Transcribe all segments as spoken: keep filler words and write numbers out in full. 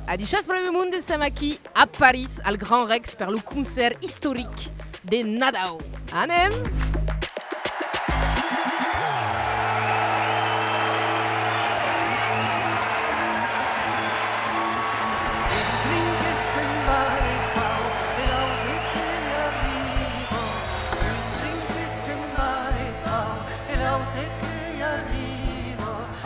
Adishatz pr'amor monde, sem aquí a París, al Grand Rex, per lo concèrt istoric de Nadau. Anem!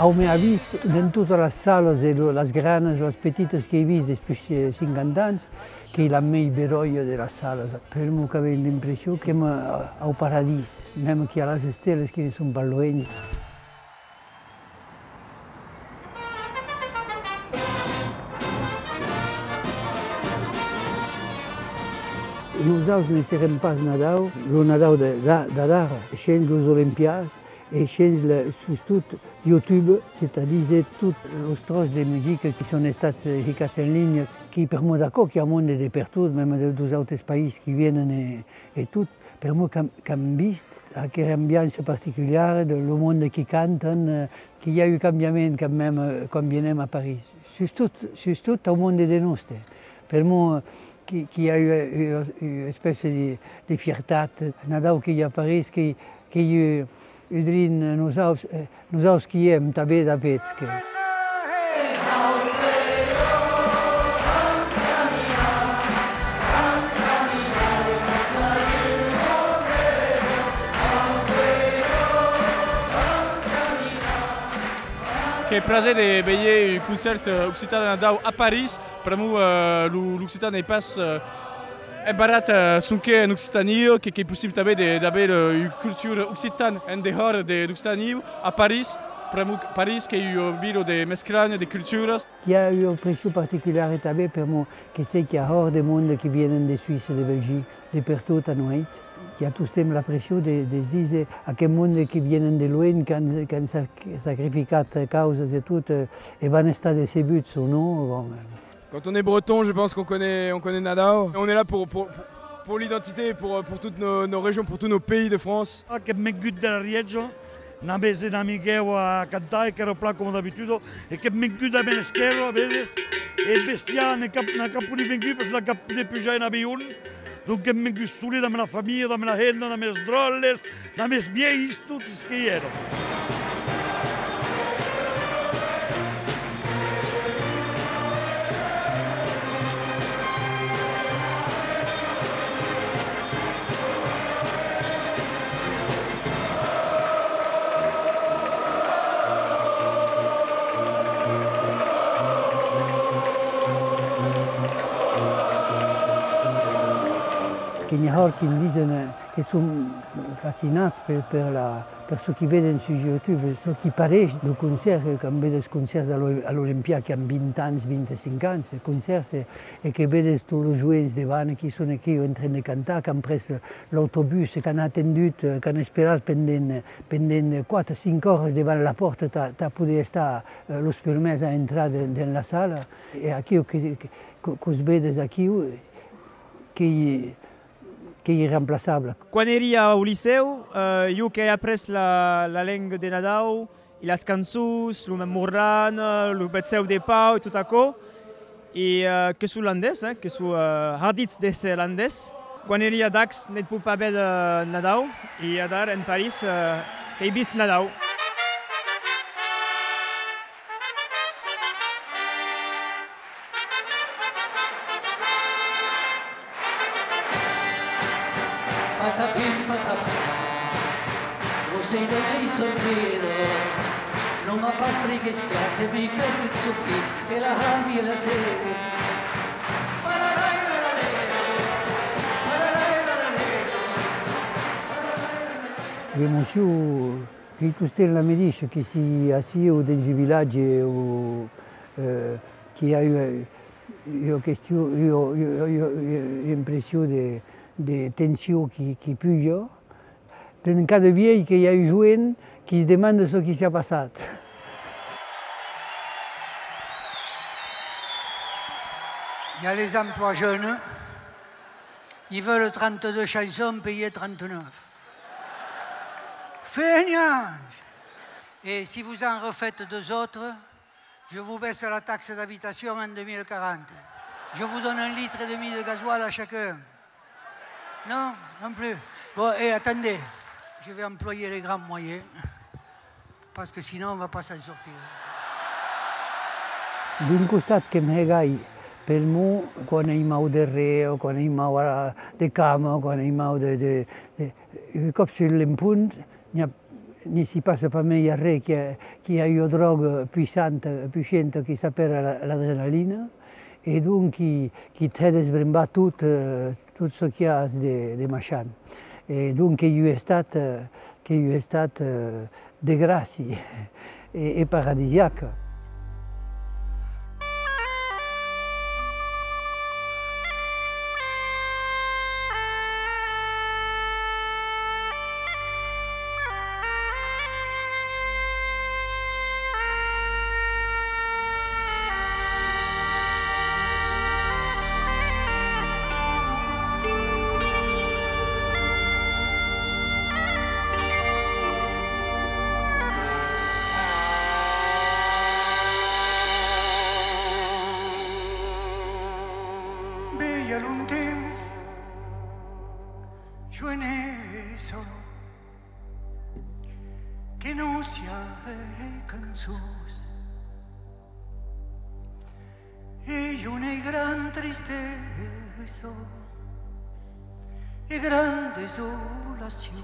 Au mèn avís, dens totas las salas, e lo, las granas, las petitas qu'èi vist despuish, eh, cinquanta ans, qu'ei la mei beròia de las salas. Pr'amor qu'avèm l'impression qu'èm, eh, au paradís, mèma qu'i a las estelas que ne son pas luenh. Nosaus ne serem pas Nadau, lo Nadau de, d'a-, d'adara, shens los Olimpians e shens le, sustot YouTube, c'est-à-dire tot los tròç de musica qui son estats, eh, hicats en linha, qui pr'amor d'aquò qu'i a monde de pertot, mèma de, deus autes país qui vienen e, e tot, pr'amor qu'am, qu'am vist aquera ambiança particulara de lo monde qui cantan, eh, qu'i a un cambiament quand même, eh, quan vienem a París. Sustot, sustot au monde de noste. Pr'amor qui, qu'i a ua, ua, ua espècia de, de fiertat. Nadau qu'ei a París, qu'ei, qu'ei un, un drin nosaus, eh, nosaus qui èm tanben dab eths, que. Qu'ei plaser de véder un concèrt, eh, occitan de Nadau a París, pr'amor, eh, lo, l'occitan n'ei pas, eh, embarrat, eh, sonque en Occitània, que, qu'ei possible tanben de, d'aver, eh, ua cultura occitana en dehòra de, d'Occitània, a París, pr'amor París qu'ei ua vila de mesclanha de culturas. Qu'i a ua pression particulara tanben, pr'amor que sèi qu'i a hòrt de monde qui vienen de Suïssa, de Belgica, de pertot a nueit. Qu'i a tostemps la pression de, de's díser, aqueth monde qui vienen de luenh, qu'an, qu'an sac-, sacrificat causas e tot, eh, e van estar decebuts o non, bon, eh. Quand on est breton, je pense qu'on connaît, on connaît Nadau. On est là pour, pour, pour, pour l'identité, pour, pour toutes nos, nos régions, pour tous nos pays de France. Ah, qu'èm vengut de l'Arièja, n'avèm un amic a cantar e qu'èra plan coma d'abituda, e qu'èm vengut a Menesquèra, a vedes, e eth bestiar n'a cap, n'a cap podut vengur, parce que n'a cap podut pujar en avion. Donc, èm venguts solets damb la familha, damb la hemna, damb es dròlles, damb es vielhs, totes que i èran. Que n'i a hòrt qui'm disen, eh, que son fascinats per, per la, per çò qui veden sus YouTube, çò qui pareish lo concèrt, eh, quand vedes concèrts a l'O-, a l'Olympia, qui an vint ans, vint-e-cinc ans, eh, concèrts, eh, e que vedes tots los joens davant qui son aquiu en tren de cantar, qu'an pres l'autobus, qu'an atendut, eh, qu'an esperat pendent, pendent quatre, cinc oras davant la pòrta tà, tà poder estar, eh, los prumèrs a entrar de, dens la sala. E aquiu que, que, que, que'us vedes aquiu, eh, qu'ei, qu'ei irremplaçable. Quan èri au licèu, eh, jo qu'èi aprés la, la lenga de Nadau, e las cançons, lo morran, lo bèth cèu de Pau e tot aquò. E, eh, que soi landés, eh, que soi, eh, hardits d'èsser landés. Quan èri a Dax, ne't pòt pas véder Nadau, e adara en París, eh, qu'èi vist Nadau. Patapim, patapam, l'ocèl de nèis sortida, non m'a pas pres estiat e mei pergut sopit e la hami e la sèu. Pararai, rararai, pararai, rararai. L'emocion ei tostemps la medisha, que sii ací o dens un vilatge o, eh, que i a ua, ua question, ua, ua, ua, ua impression de, de tension qui, qui puja. Dens cada vielh que i a un joen qui's demanda çò qui s'a passat. Il y a les emplois jeunes, ils veulent trente-deux chansons, payés trente-neuf. Feignants ! Et si vous en refaites deux autres, Je vous baisse la taxe d'habitation en deux mille quarante. Je vous donne un litre et demi de gasoil à chacun. Non, non plus. Bon, et attendez, je vais employer les grands moyens, parce que sinon on va pas s'en sortir. D'un costat que'm hè gai pel mond, quan ai mau de ren, o quan ai mau a la, de cama, o quan ai mau de, de, de, un còp sus l'empont, n'i a, ne s'i passa pas mei arren, qu'i a, qu'i a ua dròga puissanta, puishenta, qui s'apèra la, l'adrenalina, e donc qui, qui te hè desbrembar tot, eh, tot çò qui as de, de machant. E donc qu'ei un estat, eh, qu'ei un estat, eh, de gràcia e, e paradisiac. Vei a longtemps, joenessa, que non siá ei cançons. E jo n'ei gran tristessa e gran desolacion.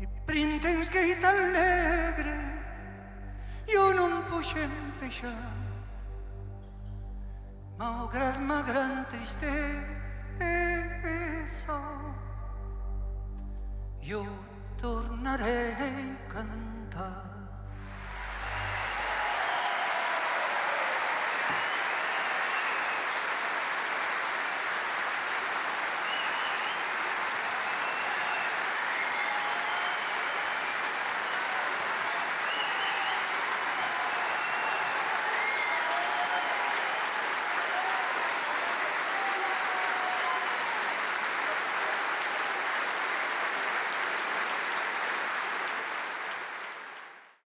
E printemps qu'ei tan alegre, jo non poish empechar. Maugrat ma gran tristessa, jo tornarèi cantar.